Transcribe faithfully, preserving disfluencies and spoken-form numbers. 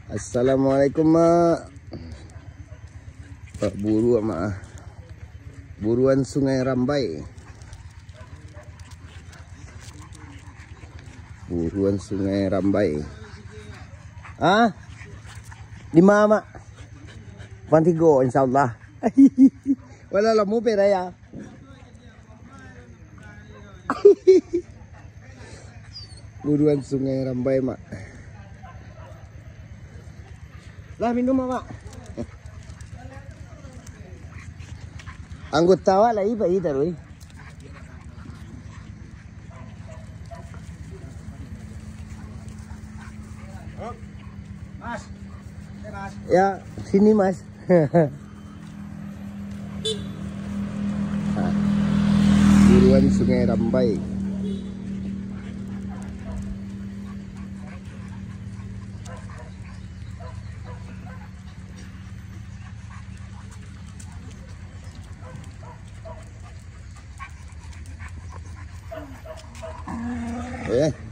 Assalamualaikum, Mak. Pak buru, Mak. Buruan Sungai Rambai. Buruan Sungai Rambai. Ah? Di ma, Mak? Pan tigo, insyaallah. Walau lamo pe raya. Buruan Sungai Rambai, Mak. Lah, minum, Mak. Anggota awak lai pai taruih. Mas. Eh, Mas. Ya, sini, Mas. Nah, Buruan Sungai Rambai. Eh.